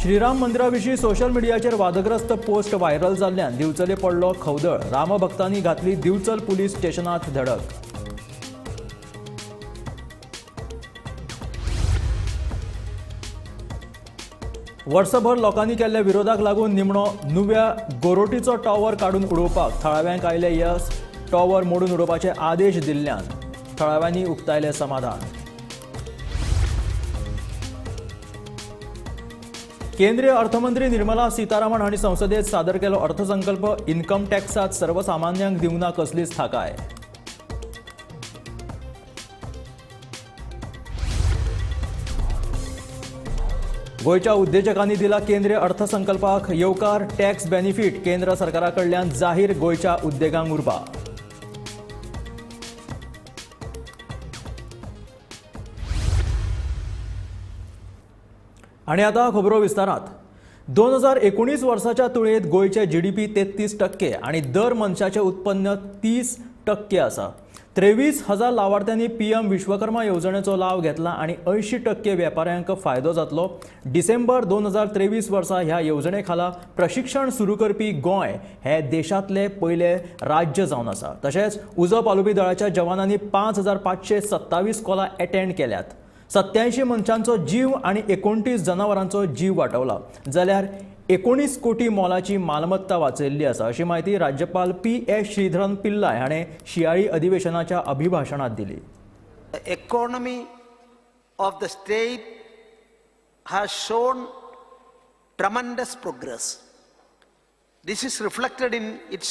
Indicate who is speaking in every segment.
Speaker 1: श्रीराम मंदिरा विशीं सोशल मिडियाचेर वादग्रस्त पोस्ट व्हायरल जाल्ल्यान दिवचले पडलो खवदळ. रामभक्तांनी घातली दिवचल पुलीस स्टेशनात धडक. वर्सभर लोकांनी केल्ल्या विरोधाक लागून निमणो नुव्या गोरोटीचो टॉवर काडून उडोवपाक थळाव्यांक आयले येस. टॉवर मोडून उडोवपाचे आदेश दिल्ल्यान थळाव्यांनी उक्तायले समाधान. केंद्रीय अर्थमंत्री निर्मला सीतारामन हांणी संसदेत सादर केलो अर्थसंकल्प. इन्कम टॅक्सात सर्वसामान्यांक दिवंक ना कसलीच थाकाय. गोंयच्या उद्देजकांनी दिला केंद्रीय अर्थसंकल्पाक येवकार. टॅक्स बेनिफीट केंद्र सरकारा कडल्यान जाहीर. गोंयच्या उद्देगांक उर्बा. आनी आतां खबरो विस्तारात. 2019 वर्साच्या तुळेंत गोंयचे जीडीपी 33% आनी दर मनशाचें उत्पन्न 30% आसा. 23,000 लावार्थ्यांनी पीएम विश्वकर्मा येवजणेचो लाव घेतला आनी 80% वेपाऱ्यांक फायदो जातलो. डिसेंबर 2023 वर्सा ह्या येवजणे खाला प्रशिक्षण सुरू करपी गोंय हे देशांतले पयले राज्य जावन आसा. तशेंच उजो पालोवपी दळाच्या जवानांनी 5,527 कॉलां एटेंड केल्यात. 87 मनशांचो जीव आनी 29 जनावरांचो जीव वाटवला, जाल्यार 19 कोटी मोलाची मालमत्ता वाचयल्ली आसा, अशी म्हायती राज्यपाल पी.एस. श्रीधरन पिल्लाय हाणें शियाळी अधिवेशनाच्या अभिभाशणांत दिली.
Speaker 2: The economy of the state has shown tremendous progress. This is reflected in its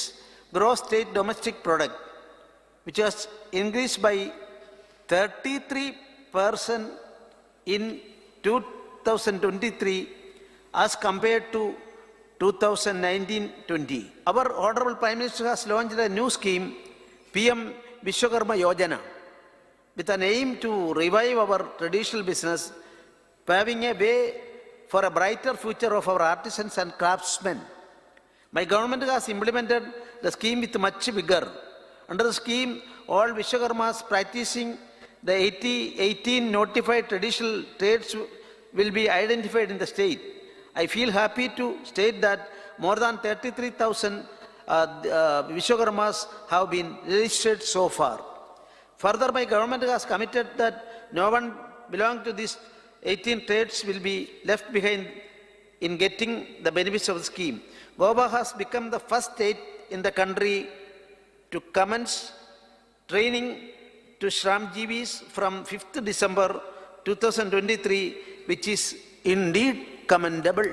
Speaker 2: gross state domestic product, which has increased by 33% in 2023 as compared to 2019-20. Our Honorable Prime Minister has launched a new scheme, PM Vishwakarma Yojana, with an aim to revive our traditional business, paving a way for a brighter future of our artisans and craftsmen. My government has implemented the scheme with much vigor. Under the scheme, all Vishwakarmas practicing the 18 notified traditional trades will be identified in the state. I feel happy to state that more than 33,000 Vishwakarmas have been registered so far. Further, my government has committed that no one belonging to these 18 trades will be left behind in getting the benefits of the scheme. Goa has become the first state in the country to commence training to Shramjeevis from 5th December 2023, which is indeed commendable.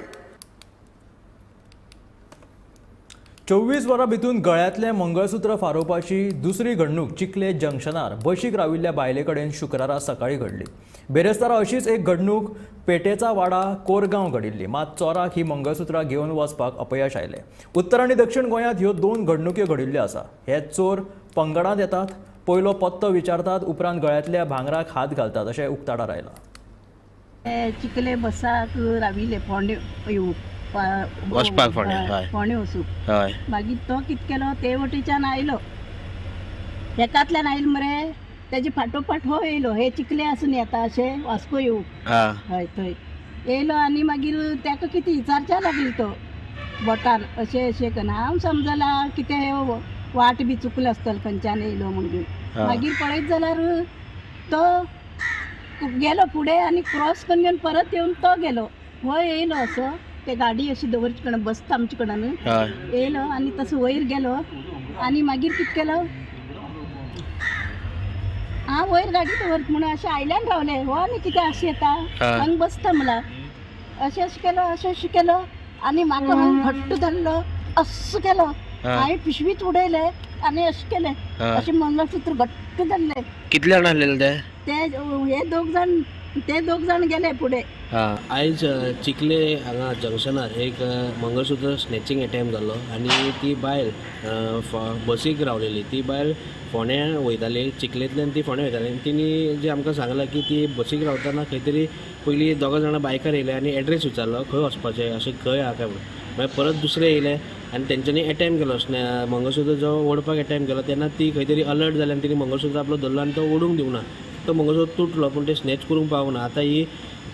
Speaker 1: 24 वरां भितून गळ्यांतलें मंगळसूत्र फारोवपाची दुसरी घडणूक चिखले जंक्शनार बशीक राविल्ल्या बायले कडेन शुक्रारा सकाळीं घडली. बेरेस्तारा अशीच एक घडणूक पेटेचा वाडा कोरगांव घडिल्ली. मात चोराक ही मंगळसूत्रां घेवन वचपाक अपयश आयलें. उत्तर आनी दक्षिण गोंयांत ह्यो दोन घडणुक्यो घडिल्ल्यो आसा. हे चोर पंगडांत येतात, पयलो पत्तो विचारतात, उपरांत गळ्यांतल्या भांगराक हात घालतात अशें उक्ताडार आयलां.
Speaker 3: चिखले बसाक राविल्ले फोंडे
Speaker 4: वचपाक फोंडे,
Speaker 3: फोंडे वचूंक. मागीर तो कितें केलो, ते वटेच्यान आयलो, एकांतल्यान आयलो मरे, तेजे फाटोफाट हो येयलो. हे चिखले आसून येता अशें वास्को येवंक. हय, थंय येयलो आनी मागीर ताका कितें विचारच्या लागली तो बोटान अशें अशें करून. हांव समजला कितें वाट बी चुकलो आसतलो खंयच्यान येयलो म्हणून. मागीर पळयत जाल्यार तो गेलो फुडें आनी क्रॉस करून घेवन परत येवन तो गेलो. हो येयलो असो, ते गाडी अशी दवरचे कडेन बसता आमचे कडेन येयलो आनी तसो वयर गेलो. आनी मागीर कितें केलो, हांव वयर गाडी दवर म्हणून अशें आयल्यान रावलें. हो आनी कितें अशें येता हांगा बसता म्हणला, अशें अशें केलो, अशें अशें केलो आनी म्हाका हांगा घट्ट धरलो, असो केलो. हांवें पिशवीच उडयले आनी अशें केलें, अशें मंगळसूत्र घट्ट धरलें.
Speaker 4: कितले जाण आसलेले ते?
Speaker 3: ते हे दोग जाण, ते दोग जाण गेले फुडें.
Speaker 4: आयज चिखले हांगा जंक्शनार एक मंगळसूत्र स्नॅचिंग एटेम्प्ट जाल्लो आनी ती बायल बसीक रावलेली. ती बायल फोंड्या वयताली, चिखलेंतल्यान ती फोंड्या वयताली. आनी तिणी जे आमकां सांगलां की ती बसीक रावतना खंय तरी पयलीं दोगां जाणां बायकार येयले आनी एड्रेस विचारलो खंय वचपाचें, अशें खंय आहा काय म्हणून. मागीर परत दुसरे येयले आनी तेंच्यांनी एटेम्प्ट केलो, मंगळसूत्र जो ओडपाक एटेम्प्ट केलो तेन्ना ती खंय तरी अलर्ट जाली आनी तिणी मंगळसूत्र आपलो धरलो आनी तो ओडूंक दिवंक ना. तो मंगळसूत्र तुटलो पूण ते स्नॅच करूंक पावूंक ना. आतां ही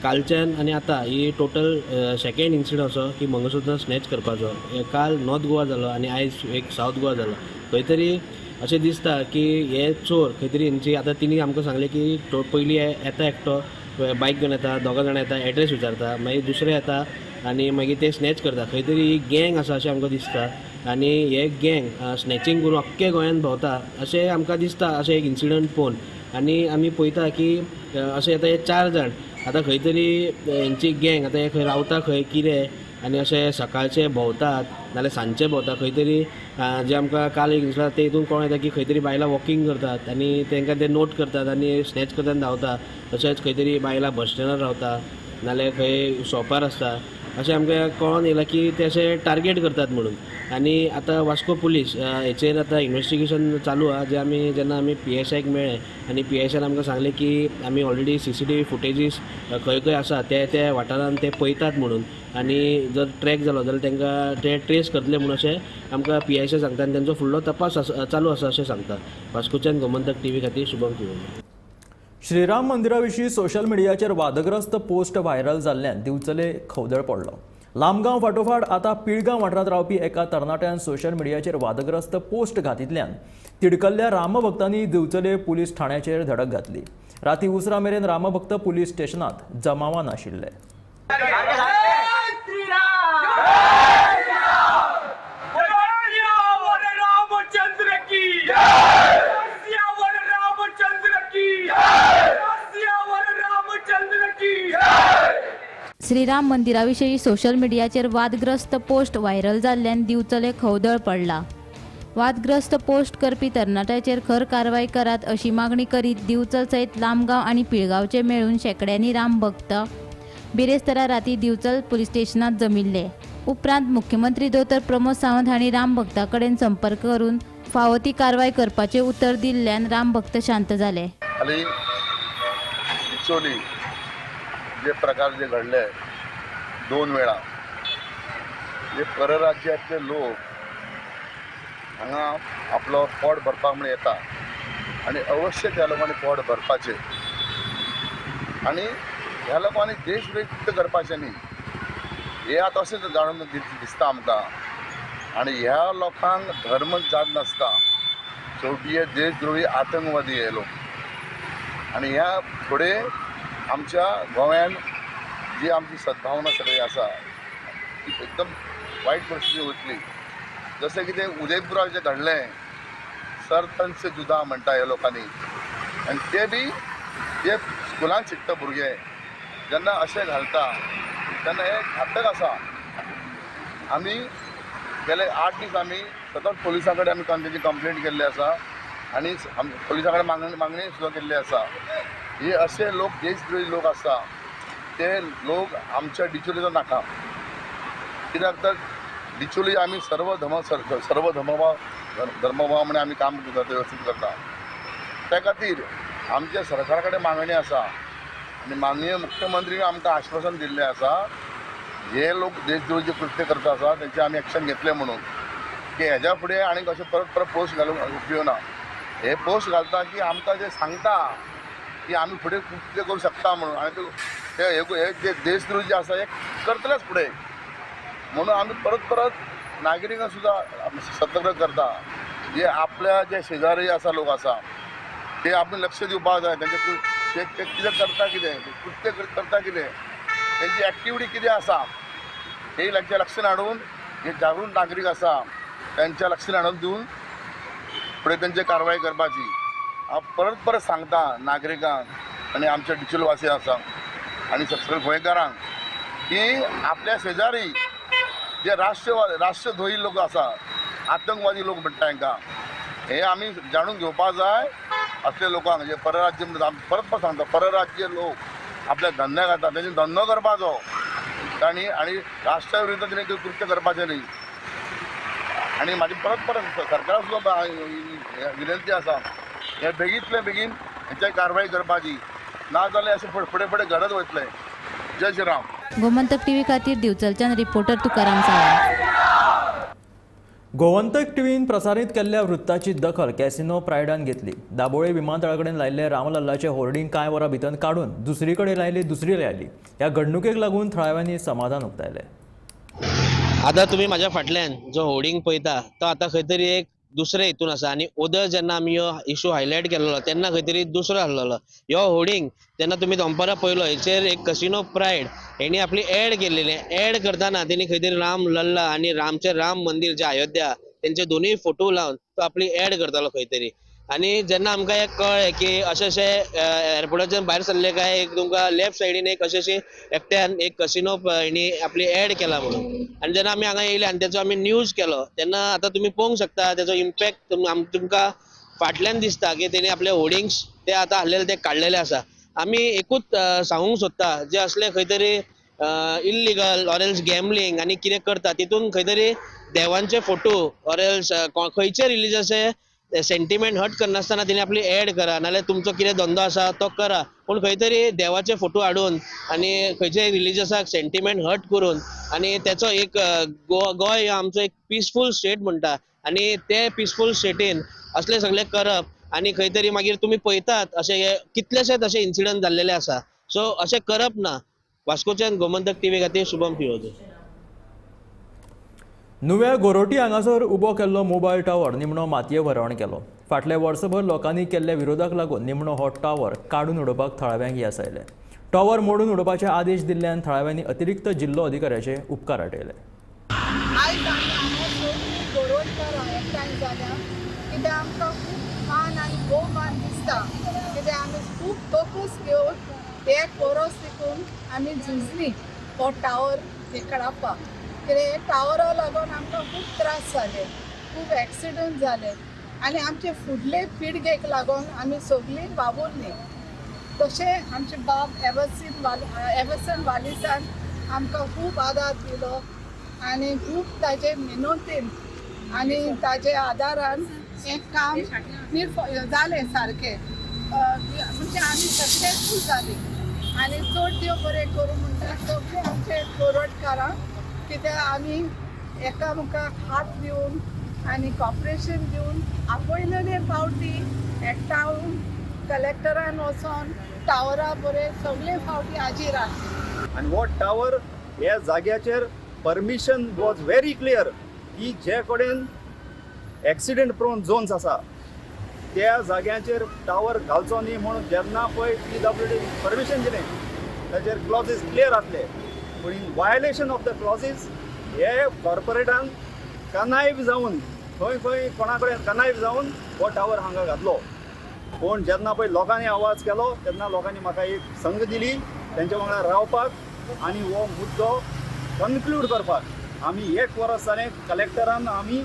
Speaker 4: कालच्यान आनी आतां ही टोटल सेकेंड इन्सिडंट असो की मंगळसूत्र स्नॅच करपाचो. काल नॉर्थ गोवा जालो आनी आयज एक सावथ गोवा जालो. खंय तरी अशें दिसता की हे चोर खंय तरी हेंची आतां तिणी आमकां सांगलें की पयलीं येता एकटो बायक घेवन येता, दोगां जाणां येता, एड्रेस विचारता, मागीर दुसरे येता आनी मागीर ते स्नॅच करता. खंय तरी ही गँग आसा अशें आमकां दिसता आनी हे गँग स्नॅचींग करून अख्खे गोंयांत भोंवता अशें आमकां दिसता, अशें एक इन्सिडंट पळोवन. आनी आमी पळयता की अशें आतां हे 4 जाण आतां खंय तरी हेंची गँग आतां हे खंय रावता खंय कितें आनी अशें सकाळचे भोंवतात नाल्यार सांजचे भोंवता खंय तरी. जे आमकां काल एक दिसला ते हितून कळोन येता की खंय तरी बायलां वॉकींग करतात आनी तांकां ते नोट करतात आनी स्नॅच करतात आनी धांवता. तशेंच खंय तरी बायलां बस स्टँडार रावता नाल्यार खंय शॉपार आसता अशें आमकां कळोन येयलां की ते अशें टार्गेट करतात म्हणून. आनी आतां वास्को पुलीस हेचेर आतां इन्वेस्टिगेशन चालू आहा. जे आमी जेन्ना आमी PSIक मेळ्ळे आनी PSIन आमकां सांगलें की आमी ऑलरेडी CCTV फुटेजीस खंय खंय आसा ते ते वाठारान ते पळयतात म्हणून, आनी जर ट्रॅक जालो जाल्यार तांकां ते ट्रेस करतले म्हणून अशें आमकां PSI सांगता आनी तेंचो फुडलो तपास चालू आसा अशें सांगता. वास्कोच्यान गोमंतक TV खातीर शुभम किवळकर.
Speaker 1: श्रीराम मंदिरा विशीं सोशल मिडियाचेर वादग्रस्त पोस्ट व्हायरल जाल्ल्यान दिवचले खवदळ पडलो. लामगांव फाटोफाट आतां पिळगांव वाठारांत रावपी एका तरणाट्यान सोशल मिडियाचेर वादग्रस्त पोस्ट घातिल्ल्यान तिडकल्ल्या रामभक्तांनी दिवचले पुलीस ठाण्याचेर धडक घातली. राती उसरां मेरेन रामभक्त पुलीस स्टेशनांत जमावान आशिल्ले.
Speaker 5: श्रीराम मंदिराविशीं सोशल मिडियाचेर वादग्रस्त पोस्ट व्हायरल जाल्ल्यान दिवचले खवदळ पडला. वादग्रस्त पोस्ट करपी तरणाट्याचेर खर कारवाय करात अशी मागणी करीत दिवचल सयत लामगांव आनी पिळगांवचे मेळून शेंकड्यांनी रामभक्त बिरेस्तारा राती दिवचल पुलीस स्टेशनांत जमिल्ले. उपरांत मुख्यमंत्री दोतोर प्रमोद सावंत हांणी रामभक्ता कडेन संपर्क करून फावो ती कारवाय करपाचें उतर दिल्ल्यान रामभक्त शांत जाले.
Speaker 6: जे प्रकार जे घडले 2 वेळा जे परराज्यांतले लोक हांगा आपलो पोट भरपाक म्हूण येता आनी अवश्य त्या लोकांनी पोट भरपाचें आनी ह्या लोकांनी देश व्यक्त करपाचें न्ही हें आतां अशें जाणून दिसता आमकां. आनी ह्या लोकांक धर्म जाण नासता, शेवटी हे देशद्रोही आतंकवादी हे लोक. आनी ह्या फुडें आमच्या गोंयान जी आमची सद्भावना सगळी आसा ती एकदम वायट परिस्थिती वतली. जशें कितें उदयपुराक जें घडलें सर तन से जुदा म्हणटा ह्या लोकांनी, आनी ते बी जे स्कुलान शिकता भुरगे जेन्ना अशें घालता तेन्ना हें घातक आसा. आमी गेले 8 दीस आमी सतत पुलिसां कडेन आमी तांची कंप्लेंट केल्ली आसा आनी पुलिसां कडेन मागणी सुद्दां केल्ली आसा. हे अशे लोक देशद्रोही लोक आसा ते लोक आमच्या डिचोलीचो नाका. कित्याक तर डिचोली आमी सर्व धर्म सर्व धर्मभाव म्हण आमी काम करता, व्यवस्थीत करता. त्या खातीर आमच्या सरकारा कडेन मागणी आसा आनी माननीय मुख्यमंत्री आमकां आश्वासन दिल्लें आसा हे लोक देशद्रोही कृत्य करता आसा तेंचे आमी एक्शन घेतले म्हणून की हेज्या फुडें आनीक अशें परत परत पोस्ट घालूंक उपयोग ना. हे पोस्ट घालता की आमकां जे सांगता की आमी फुडें कितें करूं शकता म्हणून, आनी ते हे जे देशद्रोही जे आसा हे करतलेच फुडें. म्हणून आमी परत परत नागरिकां सुद्दां सतर्क करता जे आपल्या जे शेजारी आसा लोक आसा ते आपण लक्ष दिवपाक जाय. तेंचे ते कितें करता, कितें कृत्य करता, कितें तेंची एक्टिविटी कितें आसा हे तांच्या लक्षान हाडून जे जागृत नागरीक आसा तेंच्या लक्षान हाडून दिवन फुडें तेंचे कारवाय करपाची. हांव परत परत सांगता नागरिकांक आनी आमच्या डिचोलवासी आसा आनी सगळे गोंयकारांक की आपल्या शेजारी जे राष्ट्रद्रोही लोक आसा, आतंकवादी लोक म्हणटा तांकां, हे आमी जाणून घेवपाक जाय. असले लोकांक जे परराज्य म्हणटा, परत परत सांगता परराज्य लोक आपल्या धंद्याक येता तेंचे धंदो करपाचो तांणी आनी राष्ट्रा विरुद्ध तेणी कृत्य करपाचें न्ही. आनी म्हाजी परत परत सरकाराक सुद्दां विनंती आसा हे बेगींतले बेगीन हेंचेर कारवाय करपाची, ना जाल्यार अशें फुडें फुडें घडत वतलें. जय श्रीराम.
Speaker 5: गोमंतक टीव्ही खातीर दिवचलच्यान रिपोर्टर तुकाराम सावंत.
Speaker 1: गोवंतक टीव्हीन प्रसारीत केल्ल्या वृत्ताची दखल कॅसिनो प्रायडान घेतली. दाबोळे विमानतळा कडेन लायिल्ले रामलल्लाचे होर्डिंग कांय वरां भितर काडून दुसरी कडेन लायली दुसरी रॅली. ह्या घडणुकेक लागून थळाव्यांनी समाधान उक्तायलें.
Speaker 4: आतां तुमी म्हाज्या फाटल्यान जो होर्डिंग पळयता तो आतां खंय तरी एक दुसरे हितून आसा आनी ओदर जेन्ना आमी हो इशू हायलायट केल्लो तेन्ना खंय तरी दुसरो आसलेलो हो होर्डिंग. तेन्ना तुमी दनपारां पळयलो हेचेर एक कसिनो प्रायड हेणी आपली एड केल्लेली. एड करतना तेणी खंय तरी राम लल्ला आनी रामचे राम मंदीर जे अयोध्या तेंचे दोनूय फोटो लावन तो आपली एड करतालो खंय तरी. आनी जेन्ना आमकां एक कळ्ळें की अशें अशें एअरपोर्टाच्यान भायर सरले काय एक तुमकां लेफ्ट सायडीन एक अशें अशें एकट्यान एक कसिनो हेणी आपली एड केला म्हणून. आनी जेन्ना आमी हांगा येयले आनी तेचो आमी न्यूज केलो तेन्ना आतां तुमी पळोवंक शकता तेचो इम्पॅक्ट तुमकां फाटल्यान दिसता की तेणी आपले होर्डिंग्स ते आतां आहलेले ते काडलेले आसा. आमी एकूच सांगूंक सोदता जे असले खंय तरी इल्लिगल ऑर एल्स गॅमलिंग आनी कितें करता तितून खंय तरी देवांचे फोटो ऑर एल्स खंयचे रिलीजसे सेंटिमेंट हर्ट करनासतना तेणी आपली एड करा, नाल्यार तुमचो कितें धंदो आसा तो करा, पूण खंय तरी देवाचे फोटो हाडून आनी खंयचे रिलीजसाक सेंटिमेंट हर्ट करून आनी तेचो एक गोंय आमचो एक पिसफूल स्टेट म्हणटा आनी ते पिसफूल स्टेटीन असले सगळे करप आनी खंय तरी मागीर तुमी पळयतात अशे कितलेशेच अशे इन्सिडंट जाल्लेले आसा. सो अशें करप ना. वास्कोच्यान गोमंतक टीव्ही खातीर शुभम फिरोज.
Speaker 1: नुव्या गोरोटी हांगासर उबो केल्लो मोबायल टावर निमणो मातये भरवण केलो. फाटल्या वर्सभर लोकांनी केल्ल्या विरोधाक लागून निमणो हो टावर काडून उडोवपाक थळाव्यांक येस आयलें. टावर मोडून उडोवपाचे आदेश दिल्ल्यान थळाव्यांनी अतिरिक्त जिल्लो अधिकाऱ्याचे उपकार आटयले.
Speaker 7: आयज आमी हांगा सगळीं गोरोटकारां एकठांय जाल्या कित्याक आमकां खूब मान आनी भोवमान दिसता कित्याक आमी खूब तोकूस घेवन एक वरस देखून आमी झुजलीं हो टावर काडपाक. कितें टावरा लागून आमकां खूब त्रास जाले, खूब एक्सिडंट जाले आनी आमचे फुडले पिळगेक लागून आमी सगळीं वावुरलीं. तशें आमचे बाब एवर्सन वालिसान आमकां खूब आदार दिलो आनी खूब ताजे मिनोतीन आनी ताजे आदारान हें काम जालें सारकें, म्हणजे आमी सक्सेसफूल जालीं. आनी चड देव बरें करूं म्हणटा सगळीं आमचे गोरटकारांक, कित्याक आमी एकामेकाक हात दिवन आनी कॉपरेशन दिवन आपयलेले फावटी एकठांय कलेक्टरान वचोन टावरा बरें सगळे फावटी हाजीर आसले.
Speaker 8: आनी हो टावर ह्या जाग्याचेर परमिशन वॉज व्हेरी क्लियर की जे कडेन एक्सिडंट प्रोन झोन्स आसा त्या जाग्यांचेर टावर घालचो न्ही म्हणून जेन्ना पळय PWD permission दिलें ताचेर क्लॉजीस क्लियर आसले, पूण in violation of the clauses हे कॉर्पोरेटान कनायव जावन खंय खंय कोणा कडेन कनायव जावन हो टावर हांगा घातलो. पूण जेन्ना पळय लोकांनी आवाज केलो तेन्ना लोकांनी म्हाका एक संद दिली तेंच्या वांगडा रावपाक आनी हो मुद्दो कन्क्लूड करपाक. आमी एक वरस जालें कलेक्टरान आमी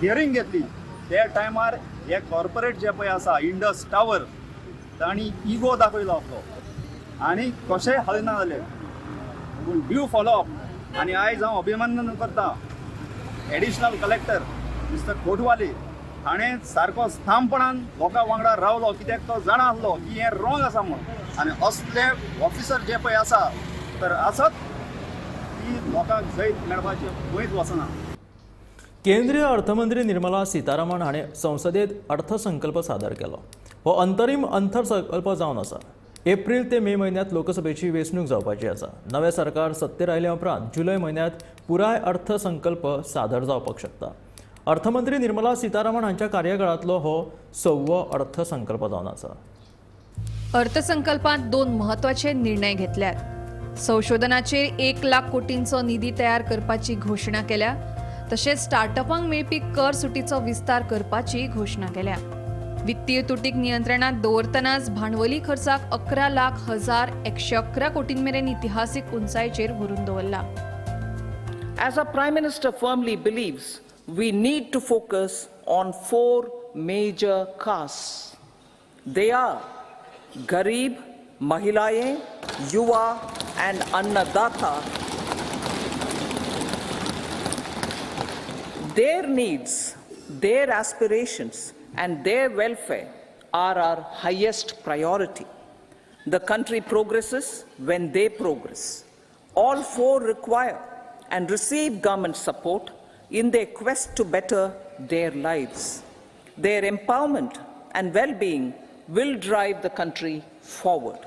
Speaker 8: हियरींग घेतली. त्या टायमार हे कॉर्पोरेट जे पळय आसा इंडस टावर तांणी इगो दाखयलो आपलो आनी कशेंय हालना जाले, पूण ड्यू फॉलोअप. आनी आयज हांव अभिनंदन करता एडिशनल कलेक्टर मिस्टर कोटवाले हाणें सारको ठामपणान लोकां वांगडा रावलो, कित्याक तो जाणा आसलो की हें रॉंग आसा म्हणून. आनी असले ऑफिसर जे पळय आसा तर आसत की लोकांक जैत मेळपाचें खंयच वचना.
Speaker 1: केंद्रीय अर्थमंत्री निर्मला सीतारामन हाणें संसदेत अर्थसंकल्प सादर केलो. हो अंतरीम अर्थसंकल्प जावन आसा. एप्रील ते मे म्हयन्यांत लोकसभेची वेंचणूक जावपाची आसा. नवें सरकार सत्तेर आयल्या उपरांत जुलय म्हयन्यांत पुराय अर्थसंकल्प सादर जावपाक शकता. अर्थमंत्री निर्मला सीतारामन हांच्या कार्यकाळांतलो हो 6वो अर्थसंकल्प जावन आसा.
Speaker 9: अर्थसंकल्पांत 2 म्हत्वाचे निर्णय घेतल्यात. संशोधनाचेर 1 लाख कोटींचो निधी तयार करपाची घोशणा केल्या, तशेंच स्टार्टअपांक मेळपी कर सुटीचो विस्तार करपाची घोशणा केल्या. वित्तीय तुटीक नियंत्रणात दवरतनाच भांडवली खर्चाक 11,01,111 कोटीं मेरेन इतिहासीक उंचायेचेर व्हरून दवरला.
Speaker 10: As our Prime Minister firmly believes, we need to focus on 4 major castes. They are Garib, Mahilayen, Yuva and Annadata. Their needs, their aspirations and their welfare are our highest priority. The country progresses when they progress. All 4 require and receive government support in their quest to better their lives. Their empowerment and well-being will drive the country forward.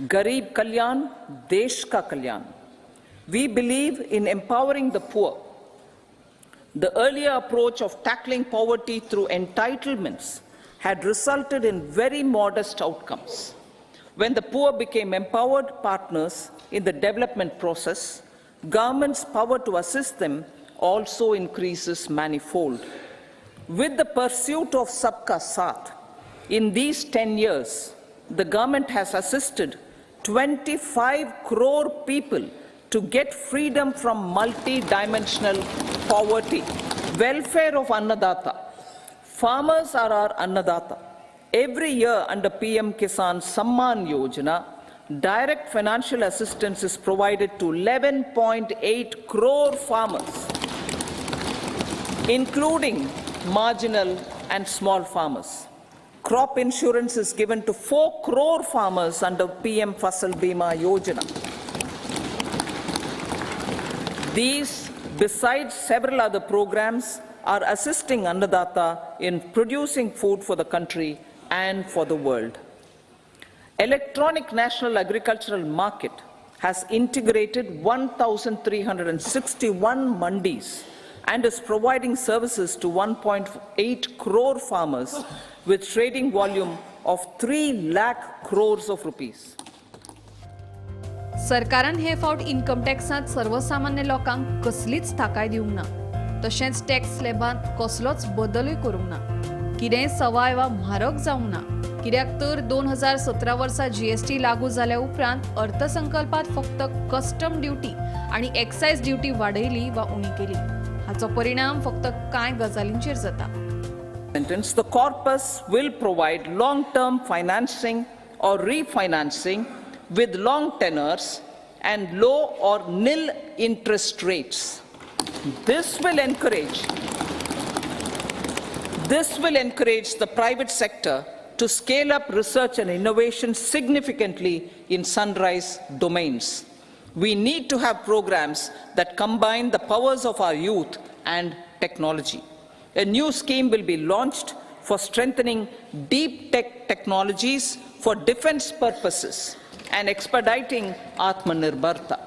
Speaker 10: Garib Kalyan, Desh Ka Kalyan. We believe in empowering the poor. The earlier approach of tackling poverty through entitlements had resulted in very modest outcomes. When the poor became empowered partners in the development process, government's power to assist them also increases manifold. With the pursuit of Sabka Saath, in these 10 years, the government has assisted 25 crore people to get freedom from multi-dimensional poverty. Welfare of Annadata. Farmers are our Annadata. Every year under PM Kisan Samman Yojana, direct financial assistance is provided to 11.8 crore farmers, including marginal and small farmers. Crop insurance is given to 4 crore farmers under PM Fasal Bima Yojana. These, besides several other programs, are assisting Annadata in producing food for the country and for the world. Electronic National Agricultural Market has integrated 1,361 mandis and is providing services to 1.8 crore farmers with trading volume of 3 lakh crores of rupees.
Speaker 9: सरकारान हे फावट income टॅक्सांत सर्वसामान्य लोकांक कसलीच थाकाय दिवंक ना, तशेंच टॅक्स स्लॅबांत कसलोच बदलूय करूंक ना, कितेंय सवाय वा म्हारग जावंक ना. कित्याक तर 2017 वर्सा जीएसटी लागू जाल्या उपरांत अर्थसंकल्पांत फक्त कस्टम ड्युटी आनी एक्सायज ड्युटी वाडयली वा उणी केली. हाचो परिणाम फक्त कांय गजालींचेर जाता.
Speaker 10: The corpus will provide long-term financing or refinancing with long tenors and low or nil interest rates. This will encourage the private sector to scale up research and innovation significantly in sunrise domains. We need to have programs that combine the powers of our youth and technology. A new scheme will be launched for strengthening deep tech technologies for defense purposes and expediting Atmanirbharta.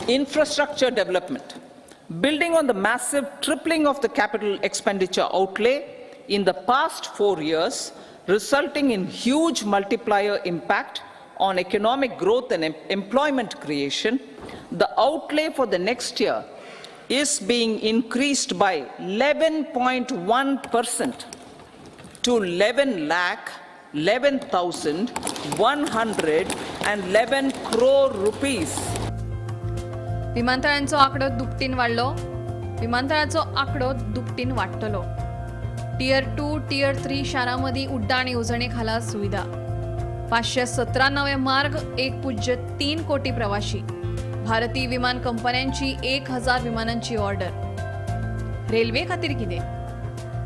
Speaker 10: Infrastructure development. Building on the massive tripling of the capital expenditure outlay in the past 4 years, resulting in huge multiplier impact on economic growth and employment creation, the outlay for the next year is being increased by 11.1% to 11,11,111 crore rupees.
Speaker 9: विमानतळांचो आंकडो दुपटीन वाडलो. विमानतळाचो आंकडो दुपटीन वाडटलो. Tier 2, tier 3 शारां मदीं उड्डाण येवजणे खाला सुविधा. 517 नवे मार्ग, 1.3 कोटी प्रवाशी. भारतीय विमान कंपन्यांची 1000 विमानांची ऑर्डर. रेल्वे खातीर कितें?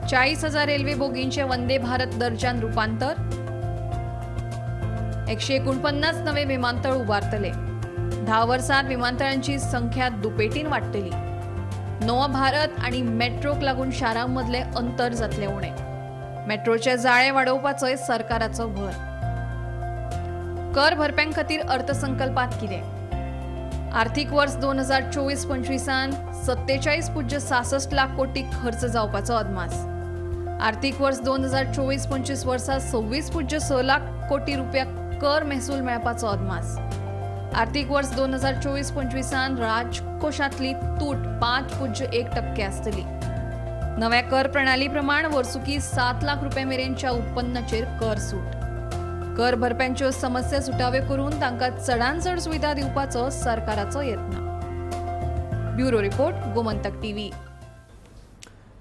Speaker 9: 40,000 रेल्वे बोगींचे वंदे भारत दर्जान रुपांतर. 149 नवे विमानतळ उबारतले. 10 वर्सांत विमानतळांची संख्या दुपेटीन वाडटली. नवो भारत आनी मेट्रोक लागून शारां मदलें अंतर जातलें उणें. मेट्रोचें जाळें वाडोवपाचोय सरकाराचो भर. कर भरप्यां खातीर अर्थसंकल्पांत कितें? आर्थीक वर्स 2024-25 47.66 लाख कोटी खर्च जावपाचो अदमास. आर्थीक वर्स 2024-25 वर्सा 26.6 लाख कोटी रुपया कर महसूल मेळपाचो अदमास. आर्थीक वर्स 2024-25 राजकोशांतली तूट 5.1% आसतली. नव्या कर प्रणाली प्रमाण वर्सुकी 7 लाख रुपया मेरेनच्या उत्पन्नाचेर कर सूट. कर भरप्यांच्यो समस्या सुटाव्यो करून तांकां चडान चड सुविधा दिवपाचो सरकाराचो यत्न. Bureau report, Gomantak TV.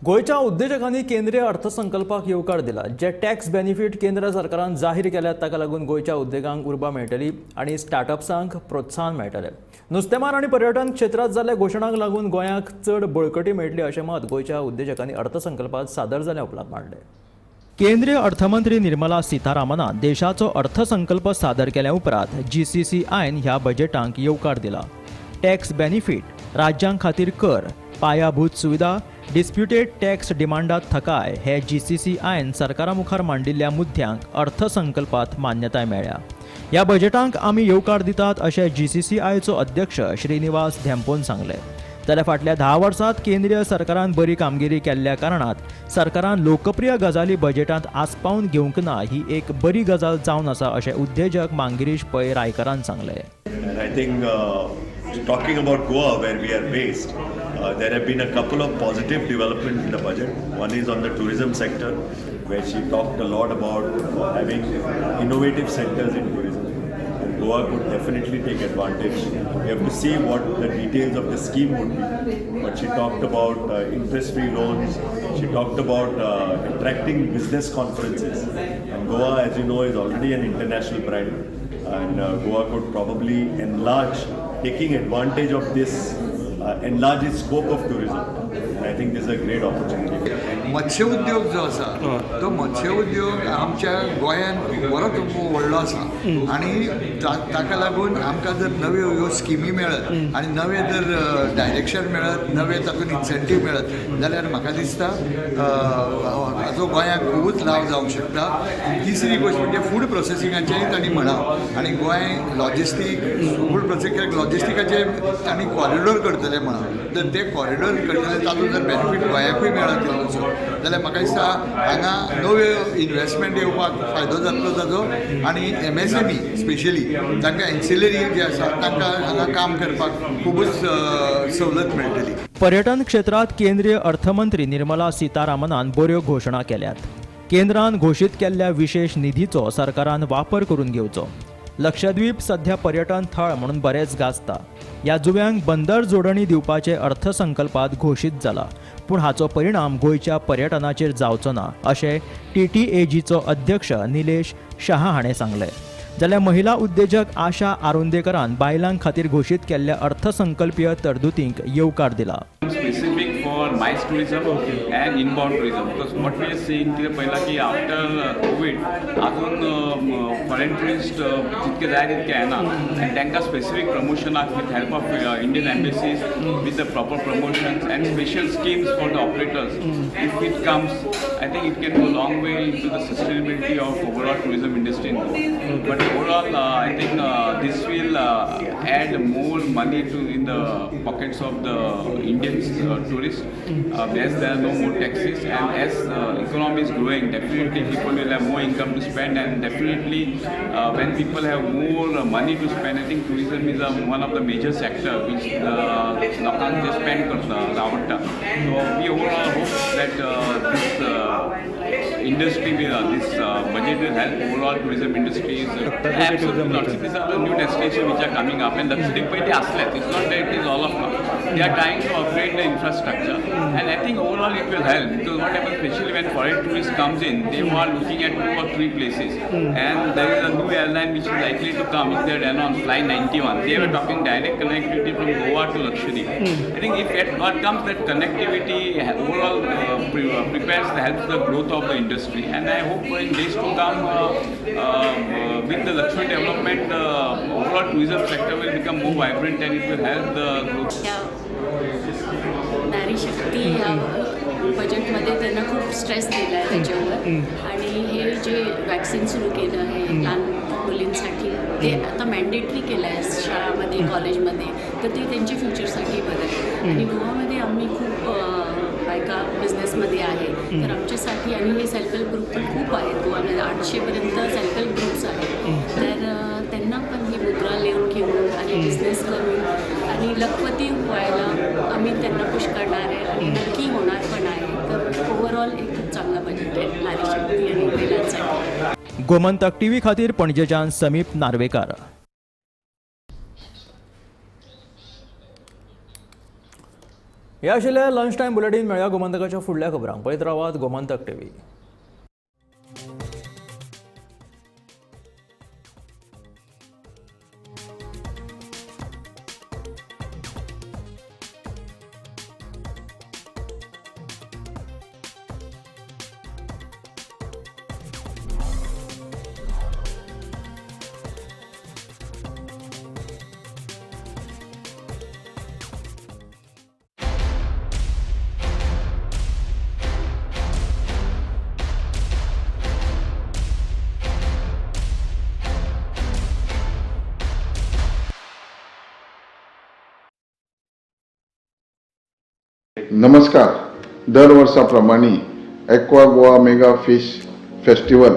Speaker 1: गोंयच्या उद्देजकांनी केंद्रीय अर्थसंकल्पाक येवकार दिला. जे टॅक्स बेनिफीट केंद्र सरकारान जाहीर केल्यात ताका लागून गोंयच्या उद्देगांक उर्बा मेळटली आनी स्टार्टअप्सांक प्रोत्साहन मेळटलें. नुस्तेमार आनी पर्यटन क्षेत्रांत जाल्ल्या घोशणांक लागून गोंयाक चड बळकटी मेळटली अशें मत गोंयच्या उद्देजकांनी अर्थसंकल्पांत सादर जाल्या उपरांत मांडलें. केंद्रीय अर्थमंत्री निर्मला सीतारामनान देशाचो अर्थसंकल्प सादर केल्या उपरांत GCCIन ह्या बजेटांक येवकार दिला. Tax benefit राज्यां खातीर कर, पायाभूत सुविधा, डिस्प्युटेड टॅक्स डिमांडात थकाय हे जीसीसीआयन सरकारा मुखार मांडिल्ल्या मुद्द्यांक अर्थसंकल्पात मान्यताय मेळ्ळ्या. ह्या बजेटांक आमी येवकार दितात अशें जीसीसीआयचो अध्यक्ष श्रीनिवास धेंपोन सांगलें. जाल्यार फाटल्या 10 वर्सांत केंद्रीय सरकारान बरी कामगिरी केल्ल्या कारणात सरकारान लोकप्रिय गजाली बजेटांत आस्पावन घेवंक ना ही एक बरी गजाल जावन आसा अशें उद्देजक मांगिरीश पै रायकरान सांगलें.
Speaker 11: I think talking about Goa, where we are based, there have been a couple of positive developments in the budget. One is on the tourism sector, where she talked a lot about having innovative centers in tourism. And Goa could definitely take advantage. We have to see what the details of the scheme would be. But she talked about interest-free loans. She talked about attracting business conferences. And Goa, as you know, is already an international brand. And Goa could probably enlarge, taking advantage of this, enlarge its scope of tourism. And I think this is a great opportunity.
Speaker 12: मत्स्य उद्योग जो आसा तो मत्स्य उद्योग आमच्या गोंयांत बरोच व्हडलो आसा आनी ताका लागून आमकां जर नव्यो ह्यो स्किमी मेळत आनी नवें जर डायरेक्शन मेळत, नवें तातूंत इन्सेंटीव मेळत जाल्यार म्हाका दिसता हाचो गोंयांक खुबूच लाव जावंक शकता. तिसरी गोश्ट म्हणजे फूड प्रोसेसिंगाचेंय तांणी म्हळां आनी गोंय लॉजिस्टीक फूड प्रोसेसिंग लॉजिस्टिकाचें तांणी कॉरिडोर करतले म्हळां, तर ते कॉरिडोर करतले तातूंत जर बेनिफीट गोंयाकूय मेळत तितलोसो जाल्यार म्हाका दिसता हांगा नव्यो इन्वेस्टमेंट येवपाक फायदो जातलो ताजो आनी एमएसएमई स्पेशली तांकां एन्सिलरी जे आसा तांकां हांगा काम करपाक खुबूच सवलत मेळटली.
Speaker 1: पर्यटन क्षेत्रांत केंद्रीय अर्थमंत्री निर्मला सीतारामनान बऱ्यो घोशणा केल्यात. केंद्रान घोशीत केल्ल्या विशेष निधीचो सरकारान वापर करून घेवचो. लक्षद्वीप सध्या पर्यटन थळ म्हणून बरेंच गाजता. ह्या जुव्यांक बंदर जोडणी दिवपाचे अर्थसंकल्पात घोशीत जाला, पूण हाचो परिणाम गोंयच्या पर्यटनाचेर जावचो ना अशें टीटीएजीचो अध्यक्ष निलेश शहा हाणें सांगलें. जाल्यार महिला उद्देजक आशा आरोंदेकरान बायलां खातीर घोशीत केल्ल्या अर्थसंकल्पीय तरतुदींक येवकार दिला.
Speaker 13: Specific for MICE tourism and inbound tourism, because what we are seeing कितें पळयलां की आफ्टर कोवीड अजून फॉरेन ट्युरिस्ट जितके जाय तितके येना आनी तांकां specific प्रमोशनाक with help of Indian embassies with the proper promotions and special schemes for the operators, if it comes I think it can go long way into the sustainability of overall tourism industry in Goa. But overall I think this will add more money to in the pockets of the Indian tourists, as there are no more taxes and as economy is growing, definitely people will have more income to spend, and definitely when people have more money to spend, I think tourism is one of the major sector which लोकांक जे spend करता आवडटा. So we overall hope that this industry will, this budget will help overall tourism industry. Absolutely not. These are the new destinations which are coming up, and Lakshadweep पयलीं आसलेच. It's not that it is all of now. They are trying to upgrade the infrastructure, and I think overall it will help, because what happens especially when foreign tourists comes in, they are looking at 2 or 3 places, and there is a new airline which is likely to come, which they had announced, Fly 91. They were talking direct connectivity from Goa to Lakshadweep. I think if it what comes, that connectivity overall prepares, helps the growth of the industry, and I hope in days to come with the Lakshadweep development, the overall tourism sector will become more vibrant and it will help the growth.
Speaker 14: नारी शक्ती ह्या बजेटमध्ये त्यांना खूप stress दिला आहे त्याच्यावर, आणि हे जे वॅक्सिन सुरू केलं आहे लहान मुलींसाठी ते आता मॅन्डेटरी केलं आहे शाळामध्ये कॉलेजमध्ये, तर ते त्यांच्या फ्युचरसाठी बरं आहे. आणि गोवामध्ये आम्ही खूप बायका बिझनेसमध्ये आहे, तर आमच्यासाठी आणि हे सेल्फ हेल्प ग्रुप पण खूप आहेत गोवामध्ये, 800पर्यंत सेल्फ हेल्प ग्रुप्स आहेत, तर त्यांना पण ही मुद्रा लिहून घेऊन आणि बिझनेस करून आणि लखपती व्हायला आम्ही त्यांना पुश करणार आहे आणि नक्की होणार पण आहे. तर ओव्हरऑल एक खूप चांगला बजेट आहे नारी शक्ती आणि महिलांसाठी.
Speaker 1: गोमंतक टीव्ही खातीर पणजेच्यान समीप नार्वेकार. हे आशिल्लें लंच टायम बुलेटीन. मेळया गोमंतकाच्या फुडल्या खबरांक. पळयत रावात गोमंतक टीव्ही.
Speaker 6: नमस्कार. दर वर्सा प्रमाणे Aqua Goa mega fish festival